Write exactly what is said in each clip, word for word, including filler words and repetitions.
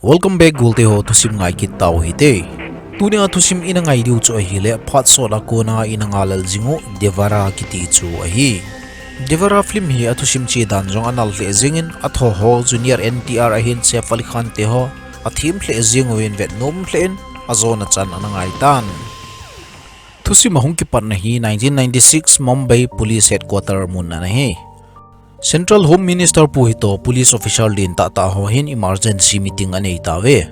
Welcome back, golte ho, thusim ngai kit tau hite. Tunia thusim ina ngai diu chu ahile, phat sot a kona ina ngai lel jing u Devara kiti chu ahi. Devara film hi a thusim che dan jong anal lheh jingin, a tho ho Junior N T R ahin Saif Ali Khan te ho a thim lheh jing uvin vet nom lheh in, a jona chan ana ngai tan. Thusim a hung kipatna hi nineteen ninety-six Mumbai Police Headquarter mun ana hi. Central Home Minister pu hi toh police official lentah tah ho hin emergency meeting anei tauve.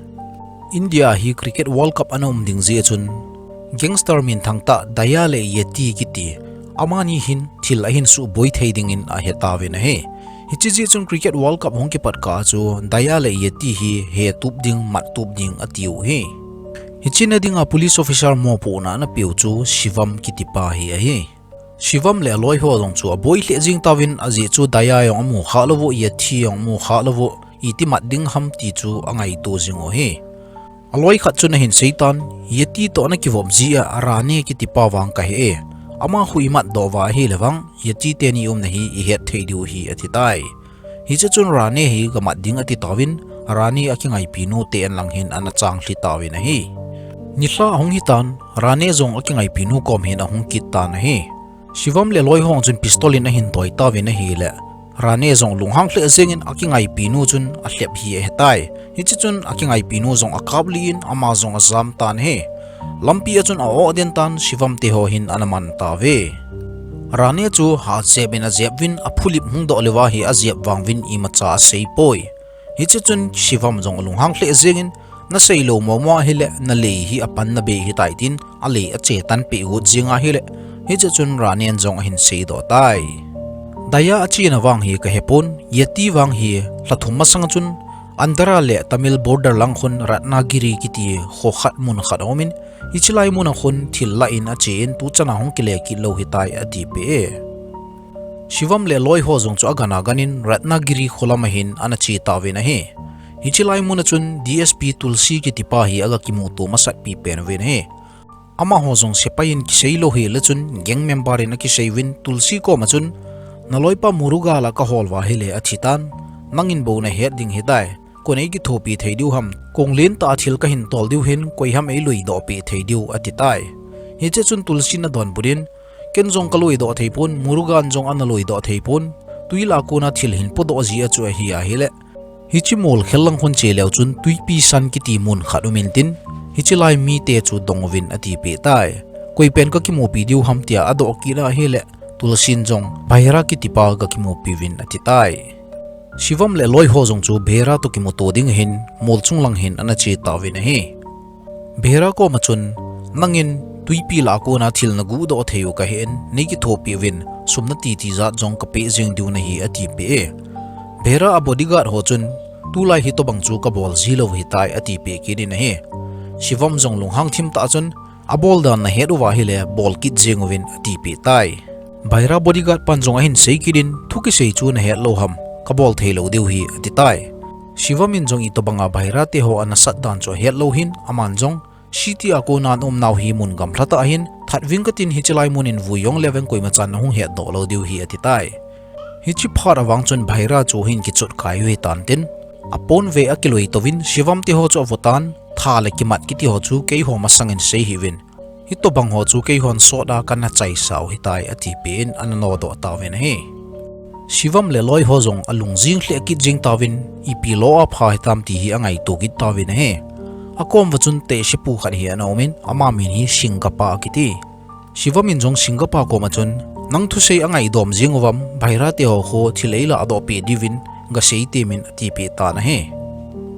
India hi Cricket World Cup ana um ding jeh chun gangster minthang tah Dayya le Yeti kiti amani hin thil ahin suboi thei dingin ahe tauvin ahi. Hiche jeh chun Cricket World Cup hung kipat kah a chu Dayya le Yeti hi hetup ding, mattup ding atiu hi. Hiche na dinga police officer mopohna ana peu chu Shivam kiti pa hi ahi. Shivam le aloi ho jong chu aboi lheh jing tauvin, ajeh chu Dayya jong amu kha lou u, Yeti jong amu kha lou u, iti mat ding ham ti chu angaito jing u hi. Aloi khat chun ahin seitan, Yeti toh ana kivop jeh a Rane kiti pa vang kahe e. Ama khu imat doh uva ahile vang, Yeti teni umna hi ihet thei diu hi ati tai. Hiche chun Rane hi gamat ding ati tauvin, Rane akingaipi nu te an lang hin ana chang lhi tauvin ahi. Nilhah ahung hitan, Rane jong akingaipi nu kom hin ahung kit tan ahi. Shivam le aloi ho chun pistol in ahin toi tauvin ahile, Rane jong lunghang lheh jengin akingaipi nu chun alhep hi ahe tai. Hiche chun akingaipi nu jong akap lih in ama jong ajam tan ahi. Lampi a chun a-oh den tan, Shivam te ho hin ana man tauve. Rane chu hajep in ajep uvin, aphulip hung doh leuva hi ajep vang uvin imacha asei poi. Hiche chun Shivam jong alunghang lheh jengin, nasei lou mong mong ahile, nalei hi apan nabei hitai tin, alei ache tan peh got jeng ahile, hiche chun Ranen jong ahin seidoh tai. Dayya achena vang hi kahepon, Yeti vang hi lha thum masang chun Andhra le Tamil border lang khun Ratnagiri kiti kho khat mun khat aumin, hiche lai mun a khun thil lah in ache in tuchan a hung kile kit lou hitai atipeh e. Shivam le aloi ho jong chu agan agan in Ratnagiri kho lam a hin ana che tauvin ahi. Hiche lai mun a chun D S P Tulsi kiti pa hi aga kimuto masat pi pen uvin ahi. Amaho jong sepai in kisei lou hile chun gang member in akisei uvin Tulsi kom a chun, naloipa Murugan la kahol uva ahile athi tan, nangin bou nahet ding hitai. Kon eikithopi thei diu ham, kong lentah a thil kahin tol diu hin, koi ham eiluidoh peh thei diu ati tai. Hiche chun Tulsi in adonbut in, ken jong kaluidoh thei pon, Murugan jong ana luidoh thei pon, twi lah a kona thil hin podoh jeh a chu ahi ahile, hiche mol khel lang khun che leu chun Twipi San kiti mun khat um intin, hiche lai mite chu dong uvin atipeh tai. Koi pen kakimupi diu ham tia adoh kit ahile, Tulsi in jong Bhaira kiti pa kakimupi uvin ati tai. Shivam le aloi ho jong chu Bhaira toh kimuto ding ahin, mol chung lang hin ana che tauvin ahi. Bhaira kom a chun, nangin Twipi lah a kona thil naguhdoh thei u kahen, neikithopi uvin, sum nati ti jat jong kapeh jeng diu nahi atipeh e. Bhaira a bodyguard ho chun, tulai hitobang chu kabol ji lou hitai atipeh kit in ahi. Shivam jong lunghang thim tah chun, abol dan nahet uva ahile bol kit jeng uvin atipeh tai. Bhaira bodyguard pan jong ahin sei kit in, thu kisei chu nahet lou ham, kabol thei lou diu hi ati tai. Shivam in jong itobanga Bhaira te ho ana sat dan chu ahet lou hin, aman jong, city a kona ana um nau hi mun gamla tah ahin, that ving katin hiche lai mun in vui jong leu veng koima chan nahung hetdoh lou diu hi ati tai. Hiche phat a vang chun Bhaira chu ahin kichot kai u hitan tin, apon ve akilui touvin Shivam te ho chu avo tan, tha le kimat kiti ho chu keiho masang in sei hih uvin. Hitobang ho chu keihon sot a kana chaisa u hitai atipeh in ana nodoh tauvin ahi. Shivam le aloi ho jong alung jing lheh kit jeng tauvin, ipi lo a pha hitam ti hi angaito kit tauvin ahi. Akom uva chun tehse pu khat hi ana um in, ama min hi Singappa akiti. Shivam in jong Singappa kom a chun, nang thusei angaidom jing uvam, Bhaira te ho khu thil eiladoh peh diuvin, gasei temin atipeh tan ahi.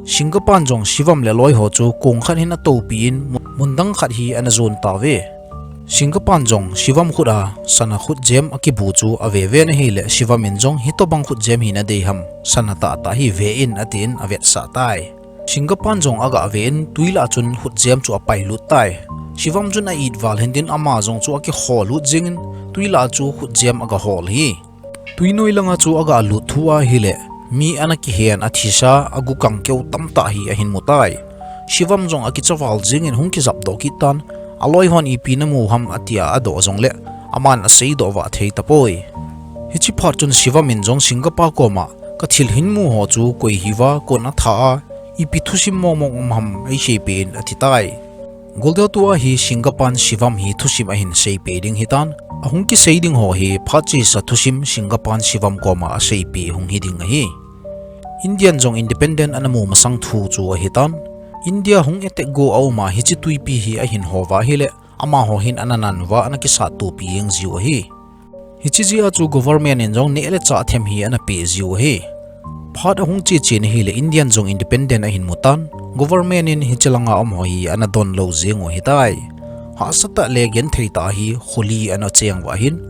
Singappa in jong Shivam le aloi ho chu kong khat hin atoupi in, mu-, mun dang khat hi ana jon tauve. Singappa in jong Shivam khut a sana khutjem akibu chu ave ven ahile Shivam in jong hitobang khutjem hi nadei ham, sana tahtah hi ve in atin avetsah tai. Singappa in jong aga ve in twi lah a chun khutjem chu apailut tai. Shivam chun a-it val hintin ama jong chu akihol lut jengin twi lah a chu khutjem agahol hi. Twi noi langa chu agalut thu ahile, mi ana kihen athisa, agukang keu tamtah hi ahin mu tai. Shivam jong akicha val jengin hung kijapdoh kit tan, aloi hon ipi namu ham atia adoh jongle, aman aseidoh vah thei tapoi. Hiche phat chun Shivam in jong Singappa koma, kathil hin mu ho chu koi hiuva, kon atha a, ipi thusim mongmong um ham eiseipeh in ati tai. Goldeo tua hi Singapan Shivam hi thusim ahin seipeh ding hitan, ahung kisei ding ho hi phat chesa thusim Singapan Shivam koma aseipeh hung hiding ahi. Indian jong independent ana mu masang thu chu ahitan, India hung attack go a uma hiche twipi hi ahin houva ahile, amaho hin ana nan uva ana kisat topi jeng jiu ahi. Hiche jeh a chu government in jong neh le chah them hi ana peh jiu ahi. Phat ahung che chen ahile Indian jong independent ahin mutan, government in hiche langa um ho hi ana donlou jeng u ahitai. Hahsatah le genthei tah hi kho li ana cheng uva ahin,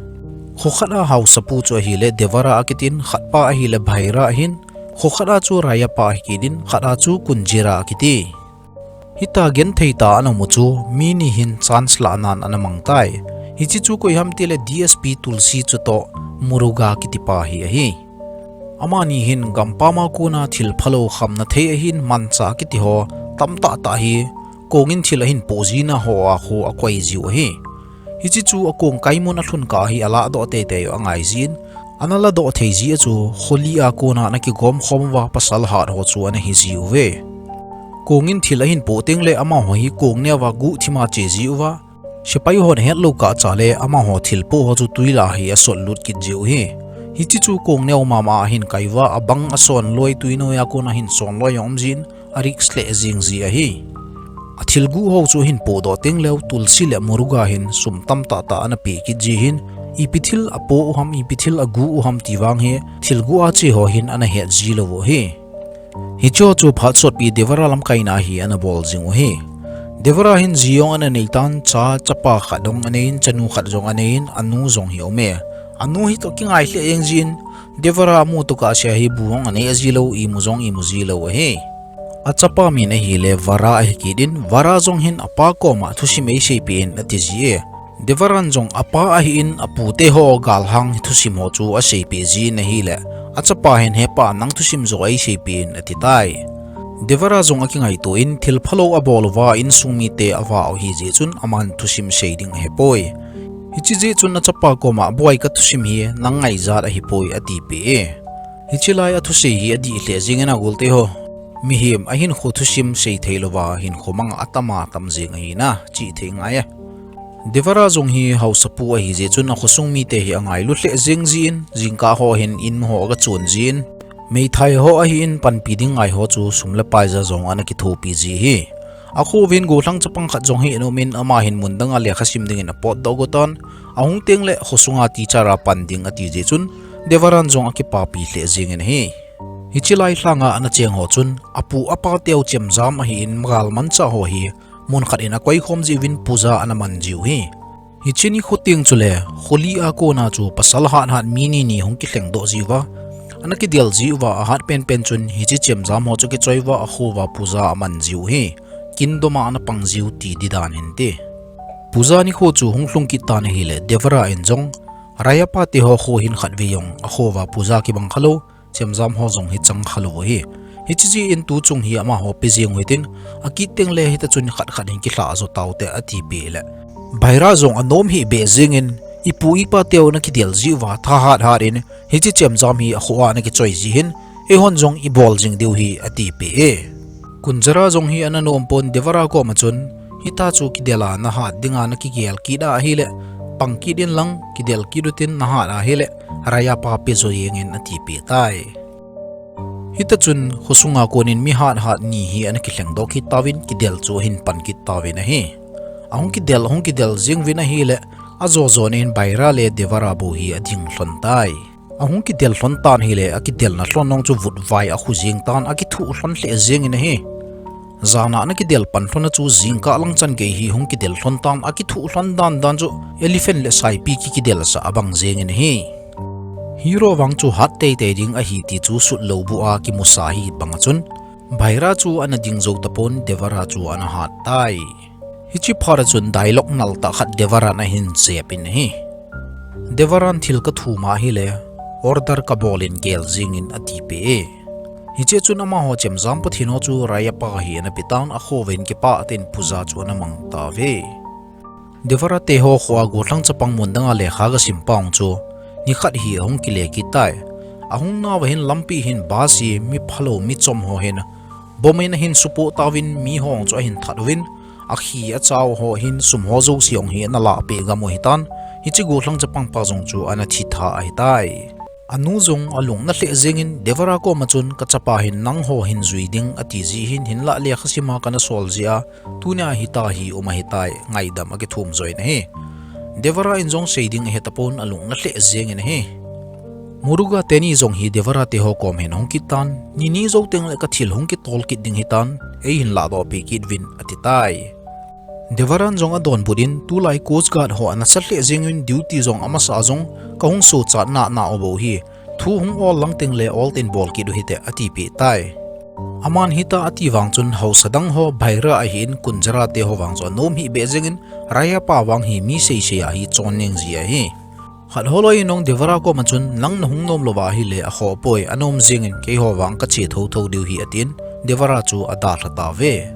kho khat a haosapu chu ahile Devara akitin, khat pa ahile Bhaira ahin, kho khat a chu Rayappa akiti in, khat a chu Kunjera akiti. Hita genthei tah ana mu chu mi ni hin chance lahnan ana mang tai. Hiche chu koi ham tile D S P Tulsi chutoh Muruga kitipa hi ahi. Amani hin gampam a kona thil phalou khamna thei ahin manchah kiti ho tamtah tah hi kong in thil ahin poh jina hoa kho akoi jiu ahi. Hiche chu akong kaimun alhun kah hi alahdoh teitei u angai jin, ana lahdoh thei jeh a chu kho li a kona ana kigom khom uva pasal hat ho chu ana hi jiuve. Kong in thil ahin poh tengle amaho hi kong neo a guhthim a che jiuva, sepai hon ahetlou kah cha le amaho thil poh ho chu twi lah a hi asot lut kit jiu ahi. Hiche chu kong neo mama ahin kai uva, abang ason loi, twi noi a kona hin son loi jong um jin, a risk lheh jing ji ahi. Athil guh ho chu ahin podoh tengleu Tulsi le Muruga hin sum tamtah tah ana peh kit ji hin, ipi thil apoh u ham, ipi thil aguh u ham ti vang hi thil guh a che ho hin ana het jilou u ahi. Hiche ho chu phat sotpi Devara lamkaina hi ana bol jing u ahi. Devara hin ji jong ana neitan, cha, chapa khat jong aneiyin, chanu khat jong aneiyin, anu jong hi aume. Anu hitoh kingai lheh jeng jin, Devara amu tokah sea hi bu jong anei jilou, imu jong imu jilou ahi. Achapa min ahile Vara ahi kit in, Vara jong hin apa koma thusim eiseipeh in ati ji e. Devaran jong apa ahin apute ho galhang thusim ho chu aseipeh jin ahile, achapa hin hepa nang thusim joh eiseipeh in ati tai. Devara jong akingaito in thil phalou abol uva insung mite avah u ahi jeh chun aman thusim sei ding ahepoi. Hiche jeh chun achapa koma, boi, kathusim hi nang ngaijat ahipoi atipeh e. Hiche lai a thusei hi adih lheh jengin a golte ho. Mihem ahinkho thusim sei theilouva hinkho mang atama tam jeng ahina chih thei ngai e. Devara jong hi haosapu ahi jeh chun akhosung mite hi angailu lheh jeng jin, jingkah ho hin in ho agachon jin, meithai ho ahin panpi ding ngai ho chu sum le paisa jong ana kithopi ji hi. Akhovin gollhang chapang khat jong hi aum in, ama hin mun danga lekha sim dingin apotdoh gotan, ahung tengle khosunga teacher a pan ding ati jeh chun Devaran jong akipapi lheh jengin ahi. Hiche lai lhanga ana cheng ho chun apu apa teu chemjam ahin, gal manchah ho hi mun khat in akoikhom jiuvin puja ana man jiu ahi. Hiche nikho teng chule kho li a kona chu pasal hathat mi ni ni hung kilhengdoh jiuva, ana kidel jiuva, ahat penpen chun hiche chemjam ho chu kichoi uva akhouva puja aman jiu ahi. Kin doma ana pang jiu ti didan hinte. Puja nikho chu hung lhung kit tan ahile Devara in jong Rayappa te ho kho hin khatvei jong akhouva puja kibang khalou, chemjam ho jong hi chang khalou ahi. Hiche jeh in tuchung hi amaho pe jeng u hitin, akit tengle hita chun khat khat hin kilhah jo taute atipeh le, Bhaira jong anom hih beh jengin, ipu ipa teu nakidel jiuva thahat hat in hiche chemjam hi akhoa nakichoi ji hin, eihon jong ibol jing diu ahi atipeh e. Kunjara jong hi ana nom pon, Devara koma chun, hita chu kidel a nahat dinga nakigel kit ahile pang kit inlang, kidel kit utin, nahat ahile Rayappa pe jo jengin atipeh tai. Hita chun khosunga konin mi hathat ni hi ana kilhengdoh kit tauvin, kidel chu ahin pan kit tauvin ahi. Ahung kidel, ahung kidel jeng uvin ahile, ajo jona hin Bhaira le Devara bou hi ading lhon tai. Ahung kidel lhon tan ahile, akidelna lhon jong chu vutvai akhu jeng tan, akithuh lhon lheh jengin ahi. Jana nakidel pan lhon a chu jingkah lang chan gei hi hung kidel lhon tan, akithuh lhon dandan chu elephant le saipi kikidel sah abang jengin ahi. Hero vang chu hat teitei ding ahi ti chu sutlou bu a kimusa hi banga chun, Bhaira chu ana ding jou tapon, Devara chu ana hat tai. Hiche phat a chun dialogue naltah khat Devaran ahin jep in ahi. Devaran thil kathum ahile, order kabolin gel jengin atipeh e. Hiche chun amaho chemjam Pathen ho chu Rayappa hi ana pe tan, akhouvin kipah tah in puja chu ana mang tauve. Devara te ho khoa gollhang chapang mun danga lekha gasim pa jong chu nikhat hi ahung kile kit tai. Ahung nauva hin lampi hin bus hi mi phalou mi chom ho hin Bomb in ahin supoh tauvin mi ho chu ahin that uvin, akhi achao ho hin sum ho jouse jong hi ana lahpeh gam u ahitan, hiche gollhang chapangpa jong chu ana thitha ahitai. Anu jong alung ana lheh jengin Devara koma chun, "Kachapa hin nangho hin jui ding ati jeh hin, hinlah lekha sima kana sol jeh a, tunia hitia hi um ahitai," ngaidam akithum join ahi. Devara in jong sei ding ahetapon alung ana lheh jengin ahi. Muruga teni jong hi Devara teho kom hin ahung kit tan, "Nini jou tengle kathil hung kitol kit ding ahitan, eihin lahdoh peh kit uvin," atitai. Devaran jong adonbut in, "Tulai Coast Guard ho ana sat lheh jengin duty jong amasa jong kahung sochat nana u bou hi, thu hung ol lang tengle olten bol kit u hite," atipeh tai. Aman hitia ati vang chun haosa dang ho Bhaira ahin Kunjara teho vang chu anom hih beh jengin, Rayappa vang hi mi seisei a hi chon neng ji ahi. Khat holoi in jong Devara koma chun, "Nang nahung nom louva ahile akhoh poi, anom jengin keiho vang kache thotho diu ahi," atin, Devara chu adalha tauve.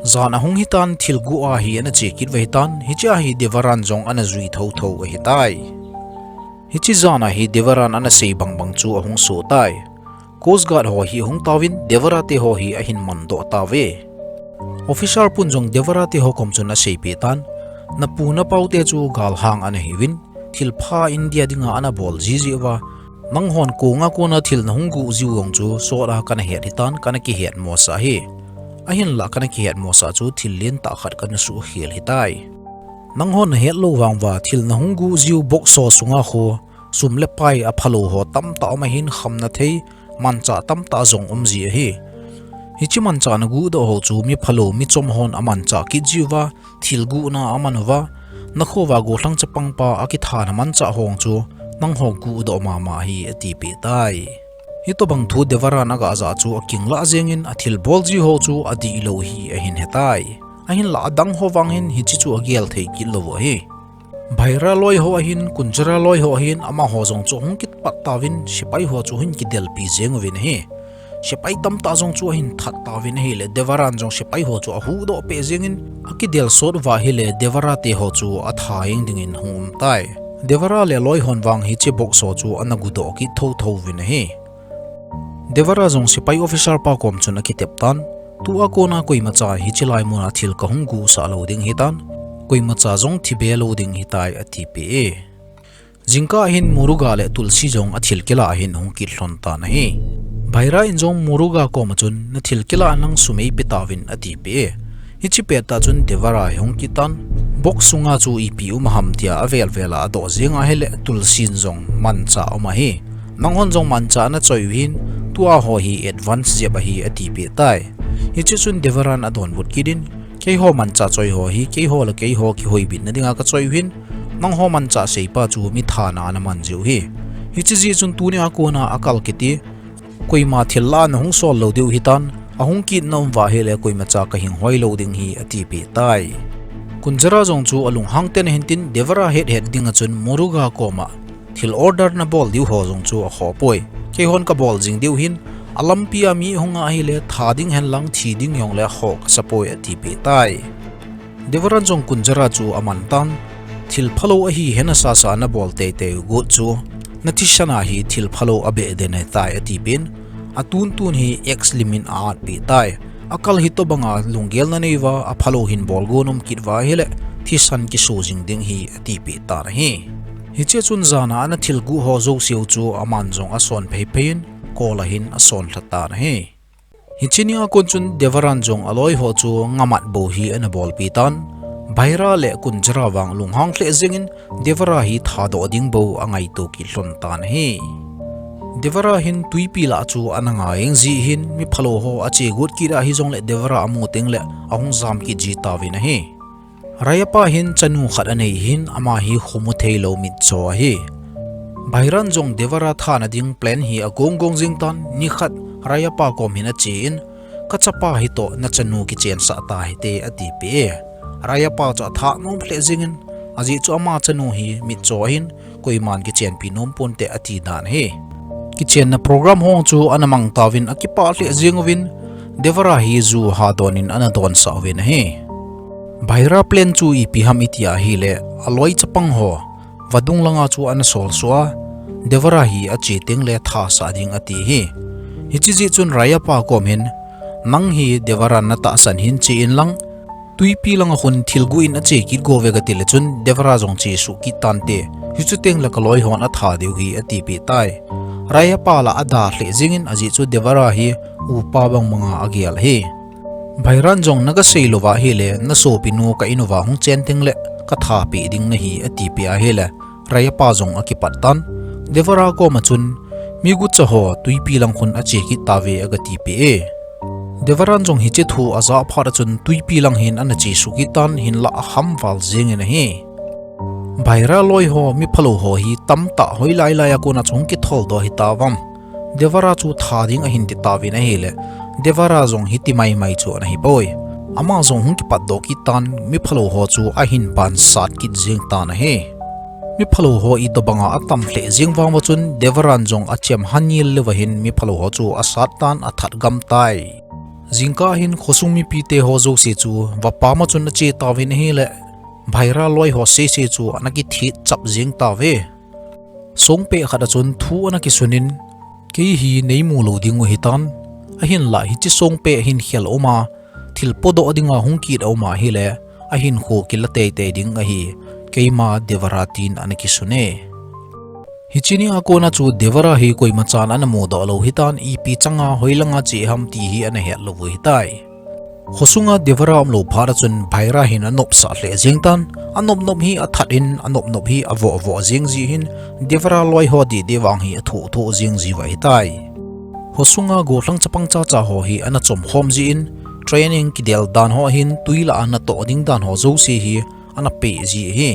Jan ahung hitan thil guh a hi ana che kit uva ahitan, hichea hi Devaran jong ana jui thotho ahitai. Hiche jan a hi Devaran ana sei bangbang chu ahung soh tai. Coast Guard ho hi ahung tauvin, Devara teho hi ahin mandoh tauve. Officer pun jong Devara teho kom chun aseipeh tan, "Napu napau te chu galhang ana hiuvin, thilpha India dinga ana bol jiji uva, nanghon konga kona thil nahung guh jiu jong chu sot a kana het ahitan, kana kihet mosah ahi. Ahinlah kana kihet mosah chu thil lentah khat kana suhkhel ahitai. Nanghon nahet lou vang uva thil nahung guh jiu box ho sunga khu sum le pai aphalou ho tamtah um ahin, khamna thei manchah tamtah jong um ji ahi. Hiche manchah naguh doh ho chu miphalou michom hon amanchah kit jiuva, thil guhna aman uva, nakhouva gollhang chapangpa akithana manchah ho chu nangho guh doh mama ahi," atipeh tai. Hitobang thu Devaran agah jah chu akinglah jengin athil bol ji ho chu adihlou hi ahin hetai. Ahinlah adang ho vang hin hiche chu agel thei kit lou u ahi. Bhaira loi ho ahin, Kunjara loi ho ahin, amaho jong chu ahung kipat tauvin, sepai ho chu ahin kidelpi jeng uvin ahi. Sepai tamtah jong chu ahin that tauvin ahile, Devaran jong sepai ho chu ahuhdoh peh jengin, akidel sot uva ahile, Devara teho chu atha jeng dingin ahung um tai. Devara le aloi hon vang hiche box ho chu ana guhdoh kit thotho uvin ahi. Devara jong sepai officer pa kom chun akitep tan, "Tua kona koimacha hiche lai muna thil kahung guhsah lou ding ahitan, koimacha jong thibe lou ding ahitai," atipeh e. Jingkah hin Muruga le Tulsi jong athil kilah a hin ahung kit lhon tan ahi. Bhaira in jong Muruga koma chun, "Nathil kilah a nang sum eipe tauvin," atipeh e. Hiche pettah chun Devara hi ahung kit tan, "Box sunga chu ipi um ham," tia avel vel a adoh jeng ahile, Tulsi in jong, "Manchah um ahi. Nanghon jong manchah nachoi u ahin, tua ho hi advance jep ahi," atipeh tai. Hiche chun Devaran adonbut kit in, "Keiho manchah choi ho hi keiho le keiho kihoibitna dinga kachoi u ahin, nangho manchah seipa chu mi thana ana man jiu ahi. Hiche jeh chun tunia kona akal kiti, koima thil lah a nahung sol lou diu ahitan, ahung kitna um uva ahile koimacha kahinghoi lou ding ahi," atipeh tai. Kunjara jong chu alunghang ten ahin tin, Devara het het dinga chun Muruga koma thil order nabol diu ho jong chu akhoh poi. "Keihon kabol jing diu ahin, alampi a mi hung a ahile tha ding hen lang thi ding jongle akhoh kasa poi," atipeh tai. Devaran jong Kunjara chu aman tan, "Thil phalou ahi hena sasa nabol teitei u got chu, nathisan a hi thil phalou abeh den ahitai," atipeh in, "Atuntun hi age limit a-atpeh tai. Akal hitobanga lunggelna neiuva, aphalou hin bol gon um kit uva ahile, thisan kiso jing ding ahi," atipeh tan ahi. Hichea chun jana ana thil guh ho jouse u chu aman jong ason phei phei in, kol a hin ason lha tan ahi. Hiche nia kon chun Devaran jong aloi ho chu ngamat bou hi ana bolpi tan. Bhaira le Kunjara vang lunghang lheh jengin Devara hi thadoh ding bou angaito kit lhon tan ahi. Devara hin twipi lah chu ana ngai jeng jeh hin miphalou ho ache got kit ahijongle Devara amu tengle ahung jam kit ji tauvin ahi. Rayappa hin chanu khat anei hin ama hi khomu theilou mitcho ahi. Bhairan jong Devara thana ding plan hi agong gong jing tan, nikhat Rayappa kom hin ache in, "Kachapa hitoh nachanu kichensah tahite," atipeh e. Rayappa chu atha nom lheh jengin, ajeh chu ama chanu hi mitcho ahin, koiman kichenpi nom ponte ati dan ahi. Kichenna program ho chu ana mang tauvin akipah lheh jeng uvin, Devara hi ju ha donin ana donsah uvin ahi. Bhaira plan chu ipi ham itia ahile, aloi chapang ho vadung langa chu ana solsuh a, Devara hi ache tengle thasah ding ati ahi. Hiche jeh chun Rayapa kom hin, "Nang hi Devara natahsan hin che inlang, twipi langa khun thil guh in ache kit go ve," kati le chun Devara jong chesuh kit tante, hichu teng le kaloi hon atha diu hi atipeh tai. Rayapa la ada lheh jingin ajeh chu Devara hi upa bang banga agel ahi. Bhairan jong naga sei louva ahile, nasopinu ka in uva hung chen teng le katha peh ding nahi atipeh ahile, Rayapa jong akipat tan. Devara koma chun, "Mi gucha ho twipi lang khun ache kit tave," aga tipeh e. Devaran jong hiche thu aja phat a chun twipi lang hin ana chesuh kit tan, hinlah aham val jingin ahi. Bhaira loi ho, mi phalou ho hi tamtah hoilai lai a kona chu hung kithol doh hitauvem. Devara chu tha ding ahin ti tauvin ahile, Devara jong hiti maimai chu ana hipoi. Ama jong hung kipat doh kit tan, mi phalou ho chu ahin pansat kit jing tan ahi. Mi phalou ho itobanga atam lheh jing vang uva chun Devaran jong achem hanil leuva hin mi phalou ho chu asat tan athat gam tai. Jingkah hin khosung mipite ho jouse chu vapam a chun ache tauvin ahile, Bhaira loi ho sese chu ana kithet chap jing tauve. Songpeh khat a chun thu ana kisunin, "Kei hi neimu lou ding u hitan, ahinlah hiche songpeh hin khel aum a, thil podoh dinga hung kit aum ahile, ahinkho kila teitei ding ahi, keima Devara," tin ana kisun e. Hiche nia kona chu Devara hi koimachan ana mudoh lou hitan, ipi changa hoilanga che ham ti hi ana het lou u hitai. Khosunga Devara umlou phat a chun Bhaira hin anopsah lheh jing tan, anopnop hi athat in, anopnop hi avoh avoh jing jeh hin, Devara loi ho didi vang hi athoh thoh jing jiu ahitai. Khosunga gollhang chapang chacha ho hi ana chomkhom jeh in, training kidel dan ho hin twi lah a natoh ding dan ho jouse hi ana peh ji ahi.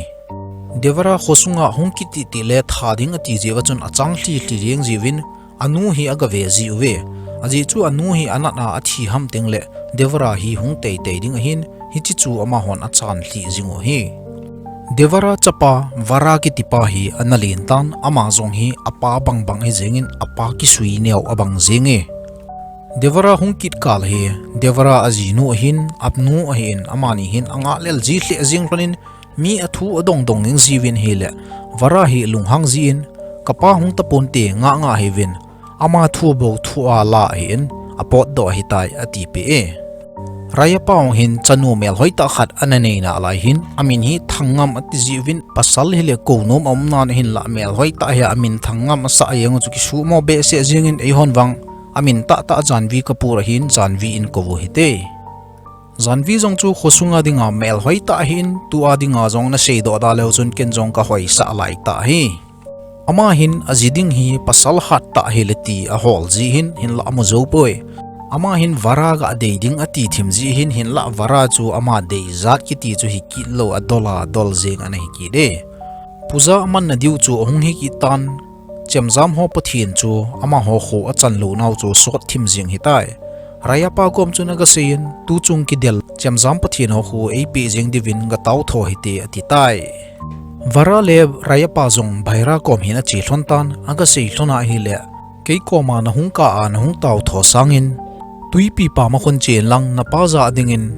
Devara khosunga hung kiti ti le tha ding ati jeh uva chun achang lhi lhi jing jiuvin, anu hi agave jiuve. Ajeh chu anu hi anat a athi ham teng le Devara hi hung teitei ding ahin, hiche chu amahon achan lhi jing u ahi. Devara chapa Vara kitipa hi ana len tan, ama jong hi apa bang bang ahi jingin apa kisui neo abang jing e. Devara hung kit kal hi, Devara ajinu ahin, anu ahin, amani hin angah lel ji lheh jing lhonin, mi athu adong dong jing jiuvin ahile, Vara hi lunghang jin, "Kapa hung tapon te, ngah ngah hiuvin, ama thu bou thu ala ahin, apotdoh ahitai," atipeh e. Rayapa jong hin chanu melhoi tah khat ana nei nalai hin, amin hi Thangngam ati jiuvin, pasal hile kou nom aum nan ahinlah melhoi tah hi amin Thangngam asah jeng u chu kisuhmo behseh jingin eihon vang, amin tahtah Janvi Kapoor ahin Janvi in kou u hite. Janvi jong chu khosunga dinga melhoi tah ahin, tua dinga jong ana seidoh da leu chun ken jong kahoisah lai tah ahi. Ama hin aji ding hi pasal hattah hile ti ahol ji hin, hinlah amu jou poi. Ama hin Vara ga dei ding ati thim ji hin, hinlah Vara chu ama deijat kiti chu hikit lou, adol adol jeng ana hi kit e. Puja amanna diu chu ahung hi kit tan, chemjam ho Pathen chu amaho kho achan lou nau chu sot thim jing hitai. Rayapa kom chun aga seiyin, "Tuchung kidel chemjam Pathen ho khu eipeh jing diuvin gatao tho hite," ati tai. Vara le Rayapa jong Bhaira kom hin ache lhon tan, aga sei lhon ahile, "Kei koma nahung kah a nahung tao tho sangin, twipi pam a khun chen lang napa jah dingin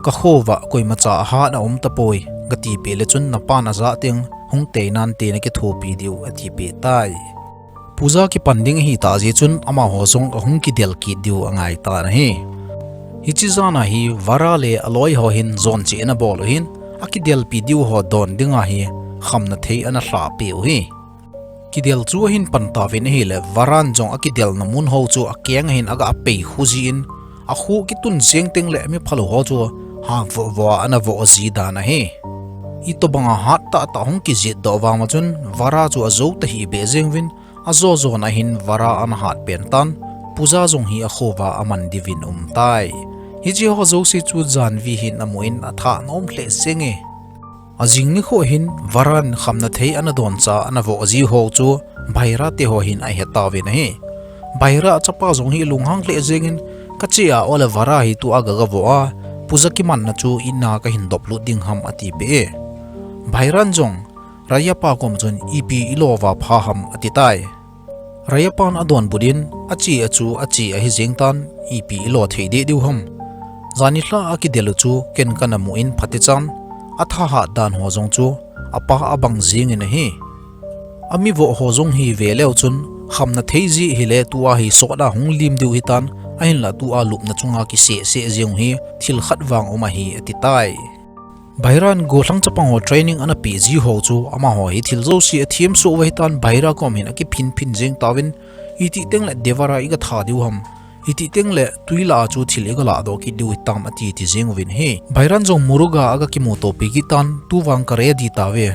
kakho uva koimacha ahat aum tapoi, gatipeh le chun napan ajah teng hung tei nante nakithopi diu," atipeh tai. Puja kipan ding ahitah jeh chun amaho jong ahung kidel kit diu angai tan ahi. Hiche jan a hi Vara le aloi ho hin jon cheh ana bol u hin, akidelpi diu ho don dinga hi khamna thei ana lhah peh u hi. Kidel chu ahin pan tauvin ahile, Varan jong akidelna mun ho chu akeng a hin aga pei khu jin, akhu kitun jeng teng le mi phalou ho chu hang voh voh a ana voh ji dan ahi. Itobanga hat tahtah hung kijet doh vang uva chun Vara chu ajou tahih beh jeng uvin, ajo jon a hin Vara ana hat pen tan, Puja jong hi akho uva aman diuvin aum tai. Hiche ho jouse chu Janvi hin amun atha nom lheh jeng e. Ajing nikho hin Varan khamna thei ana doncha ana voh ji ho chu Bhaira te ho hin ahe tauvin ahi. Bhaira chapa jong hi lunghang lheh jengin, "Kache a ole Vara hi tua ga gavoh a, Puja kimanna chu ina kahin dop lut ding ham," atipeh e. Bhairan jong Rayapa kom chun, "Ipi ilo uva pha ham?" ati tai. Rayapan adonbut in, "Ache a chu ache ahi jeng tan, ipi ilo thei deh diu ham. Jan nilhah a kidel u chu ken kana mu in phatecha, athahat dan ho jong chu apa abang jengin ahi. Ami voh ho jong hi ve leu chun, Khamna thei ji hile tua hi sot a hung lim diu hitan, ahinla tua lupna chunga kiseh seh jeng hi thil khat vang um ahi ati tai. Bhairan gollhang chapang ho training ana pe ji ho chu amaho hi thil jouse a thiam suh uva hitan Bhaira kom hin akiphin phin jeng tauvin, iti teng le Devara i ka tha diu ham, iti teng le tui la a chu thil i ka la doh kit diu hitam ati ti jeng uvin hi. Bhairan jong Muruga a ka kimu to pi kit tan, tu vang ka ready tauve.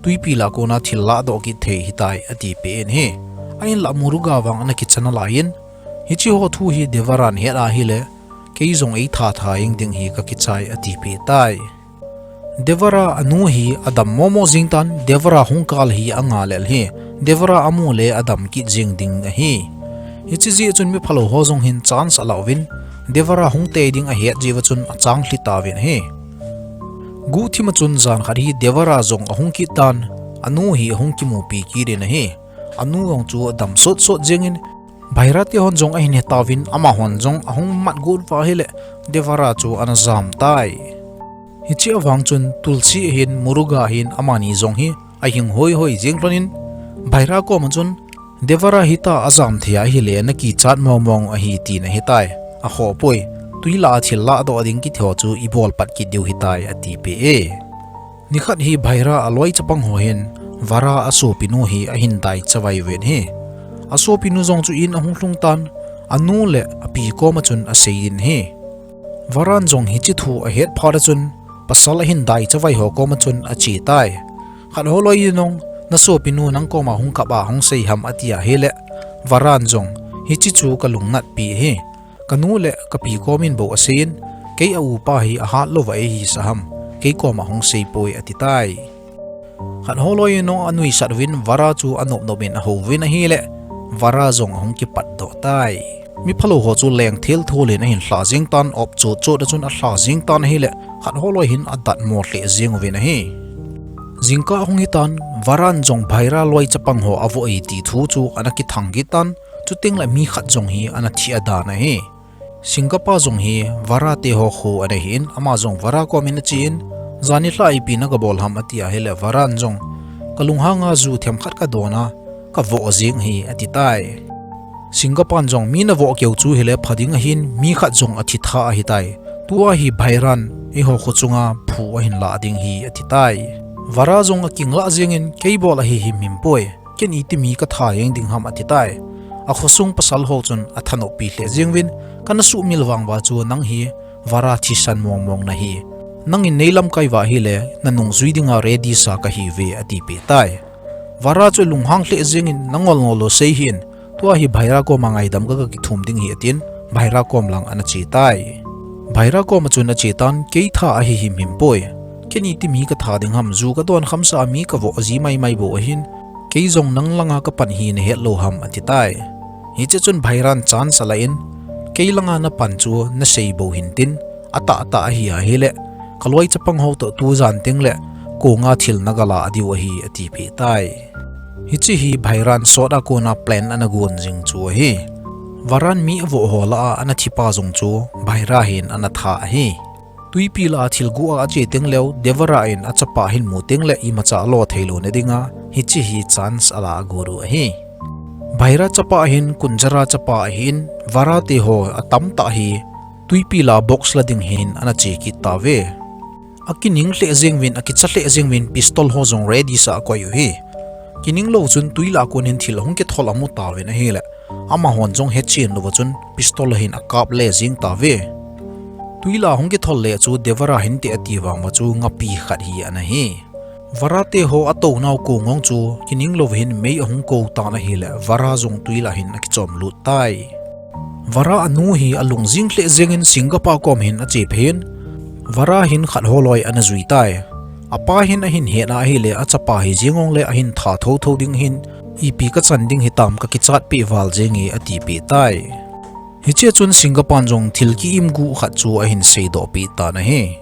Tuipi la kona thil la doh kit thei hitai ati pe in hi. Ahinla Muruga vang ana kichana lai in, hichi ho thu hi Devaran het ahile, kei jong ei tha tha ing ding hi ka kichai ati pe tai. Devara anu hi adam momo jing tan, Devara hung kal hi anga lel hi. Devara amu le adam kit jing ding ahi. Hichi ji chun mi phalo ho jong hin chance ala uvin, Devara hung te ding ahet ji va chun achang hli tauvin hi. Guhthim a chun jan khat hi Devara jong ahung kit tan, anu hi ahung kimu pi kit in ahi. Anu jong chu adam sot sot jeng in, Bhaira te hon jong ahin he tauvin amahon jong ahung mat got uva hile Devara chu ana jam tai. Hichi avang chun Tulsi hin Muruga hin amani jong hi ahing hoi hoi jeng lhon in Bhaira kom a chun Devara hita ajam thei ahile na kichat mong mong ahi tina he tai. Akhoh poi, tui la a thil la doh ding kiti ho chu i bol pat kit diu hitai ati pe e. Nikhat hi Bhaira aloi chapang ho hin Vara asopinu hi ahin dai chavai uvin hi. Asopinu jong chu in ahung lhung tan, anu le api kom a chun asei in hi. Varan jong hichi thu ahet phat a chun pasal ahin dai chavai ho kom a chun ache tai. Khat ho loi in jong, na sopinu nang kom a hung kap a hung sei ham ati ahile, Varan jong hichi chu ka lungnat pi hi. Ka nu le ka pi kom in bou asei in, kei a upa hi ahat lou va ei hisah ham, kei kom a hung sei poi ati tai. Khat ho loi in jong anuisat uvin Vara chu anop nop in ahou uvin ahile, Vara jong ahung kipat doh tai. Mi phalo ho chu leng thil thul in ahin hla jeng tan, op chot chot a chun ahla jeng tan ahile, khat ho loi hin adat mo lheh jeng uvin ahi. Jingkah ahung hitan, Varan jong Bhaira loi chapang ho avoh e ti thu chu ana kithang kit tan, chuteng le mi khat jong hi ana thi adan ahi. Singkapa jong hi Vara te ho kho ana hi in, ama jong Vara kom in ache in, jan nilhah ipi na ka bol ham ati ahile Varan jong, ka lunghang a ju themkhat ka don a, ka voh jeng hi ati tai. Singkapan jong mi na voh keu chu hile pha ding ahin, mi khat jong athi tha ahi tai. Tua hi Bhairan eiho kho chunga phu ahin la ding hi ati tai. Vara jong akinglah jeng in, kei bol ahi himhim poi. Ken iti mi ka tha jeng ding ham ati tai. Akhosung pasal ho chun athanop pi lheh jeng uvin, kana sumil vang uva chu nang hi Vara thisan mong mong na hi. Nangin nei lamkai uva ahile, na nungjui dinga ready sa ka hi uve ati pe tai. Vara chu lunghang lheh jeng in, na ngol ngol lou sei hih in, tua hi Bhaira kom a ngaidam ka, ka kithum ding hi atin, Bhaira kom lang ana che tai. Bhaira kom a chun ache tan, kei tha ahi himhim poi. Ken iti mi ka tha ding ham, ju ka don khamsah a mi ka voh ji mai mai bou ahin, kei jong nang langa ka pan hi na het lou ham ati tai. Hiche chun Bhairan chance ala in, kei langa na pan chu na sei bou hin tin, atah tah ahi ahile, ka loi chapang ho toh tu jan teng le, kong a thil na ka la diu ahi ati pe tai. Hichi hi Bhairan sot a kona plan ana gon jing chu ahi. Varan mi avoh ho lah a ana thipa jong chu Bhaira hin ana tha ahi. Tuipi lah a thil gu a ache teng leu, Devara in achapa hin mu teng le imacha alo thei lou na dinga, hichi hi chance ala agot u ahi. Bhaira chapa hin Kunjara chapa ahin, Vara te ho atam tah hi, tuipi lah a box la ding hin ana che kit tauve. Akining lheh jeng uvin, akicha lheh jeng uvin, pistol ho jong ready sa akoi u hi. Kining lou chun tui lah a kon hin thil hung kithol amu tauvin ahile, amahon jong hechen louva chun pistol a hin akap le jeng tauve. Tui lah a hung kithol le chu Devara hinte ati vang uva chu ngapi khat hi ana hi. Vara te ho atou nau kong ngong chu kining lou hin mei ahung kou tan ahile, Vara jong tui lah a hin akichom lut tai. Vara anu hi alung jing lheh jeng in Singkapa kom hin ache phei in, Vara hin khat ho loi ana jui tai. Apa hin ahin het a ahile, achapa hi jeng ong le ahin tha tho tho ding hin, ipi ka chan ding hitam, ka kichat peh val jeng e ati peh tai. Hiche chun Singkapan jong thil ki-im guh khat chu ahin seidoh peh tan ahi.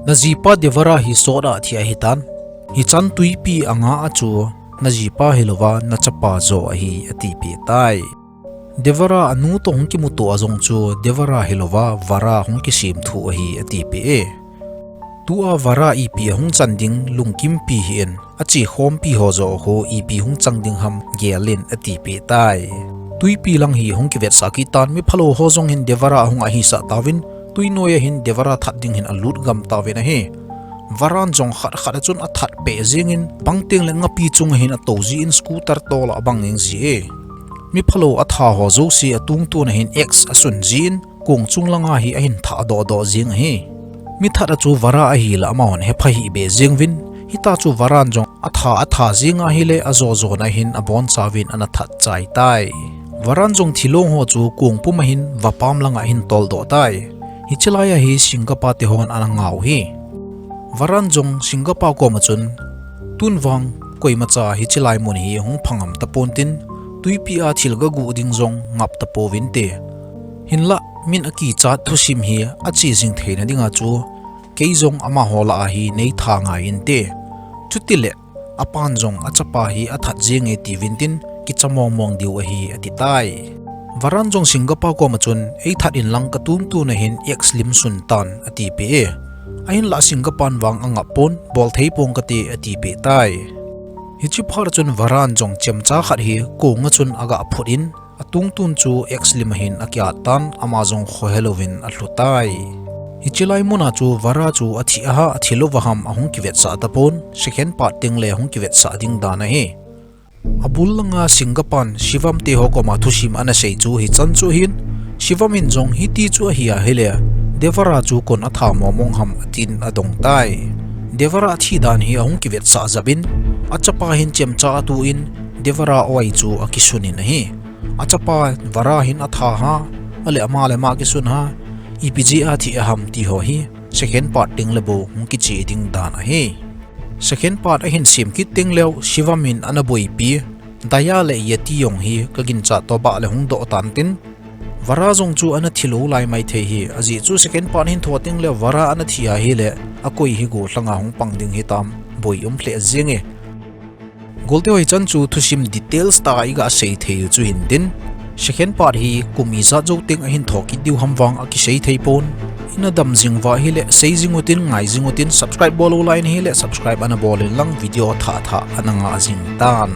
Na jipa Devara hi sot a thi ahitan. Hichan tuipi a nga a chu na jipa hilouva na chapa jo ahi ati peh tai. Devara anu toh hung kimuto a jong chu Devara hilouva Vara hung kisemthu ahi ati peh e. Tua Vara ipi ahung chan ding lungkimpi hih in, ache khompi ho joh khu ipi hung chang ding ham gel in atipeh tai. Twipi lang hi hung kivetsah kit tan, miphalou ho jong hin Devara ahung ahisah tauvin, twinoi a hin Devara that ding hin alut gam tauvin ahi. Varan jong khat khat a chun athat peh jengin, bang tengle ngapi chunga hin atou jin scooter tol a abang jeng ji e. Miphalou atha ho jouse atungtun a hin X asun jin, kong chung langa hi ahin thah doh doh jeng ahi. Mi that a chu Vara ahile amahon hepha hih be jeng uvin, hita chu Varan jong atha atha jeng ahile ajo jona hin abonchauvin ana that chai tai. Varan jong thilong ho chu kong pum a hin vapam langa ahin tol doh tai. Hiche lai a hi Singapore te hon ana ngah u hi. Varan jong Singapore koma chun, tun vang koimacha hiche lai mun hi hung phangam tapon tin, twipi a thil gaguh ding jong ngap tapouvin te. Hinlah min akichat thusim hi ache jing theina dinga chu, kei jong amaho lah a hi nei tha ngai inte. Chutile, apan jong achapa hi athat jenge tiuvin tin, kicha mong mong diu ahi ati tai. Varan jong Singapore koma chun, eithat in lang katungtun a hin X lim sun tan atipeh e. Ahinlah Singapore in vang angap pon, bol thei pong kate atipeh tai. Hiche phat a chun Varan jong chemcha khat hi kong a chun aga phut in, atungtun chu X lim a hin akiat tan, ama jong khohelouvin alhu tai. Hiche lai muna chu Vara chu athi aham athi lou aham ahung kivetsah tapon, second part tengle hung kivetsah ding dan ahi. Abul langa Singapore in Shivam te ho koma thusim ana sei chu hichan chu ahin, Shivam in jong hiti chu ahi ahile, Devara chu koin atha mong mong ham atin adong tai. Devara athi dan hi ahung kivetsah jep in, achapa hin chemcha atoh in, Devara oi chu akisun in ahi. Achapa Vara hin atha ham, ahile ama le ama kisun ham, ipi jeh a athi aham ti ho hi, second part tengle bou hung kiche ding dan ahi. Second part ahin sem kit tengleu, Shivam in ana boipi Daya le Yeti jong hi kaginchat toh bah le hung doh tan tin, Vara jong chu ana thi lou lai maithei hi, ajeh chu second part hin thou tengleu Vara ana thi ahile, akoi hi gollhanga hung pang ding hitam, boi um lheh jenge. Golte ho, hichan chu thusim details tah a iga sei thei u chu hin tin, second part hi kum ijat jou teng ahin thou kit diu ham vang akisei thei pon. Ina dam jing uva ahile sei jing utin, ngai jing utin, subscribe bol lou lai in ahile subscribe ana bol in lang, video thah thah ana ngah jing tan.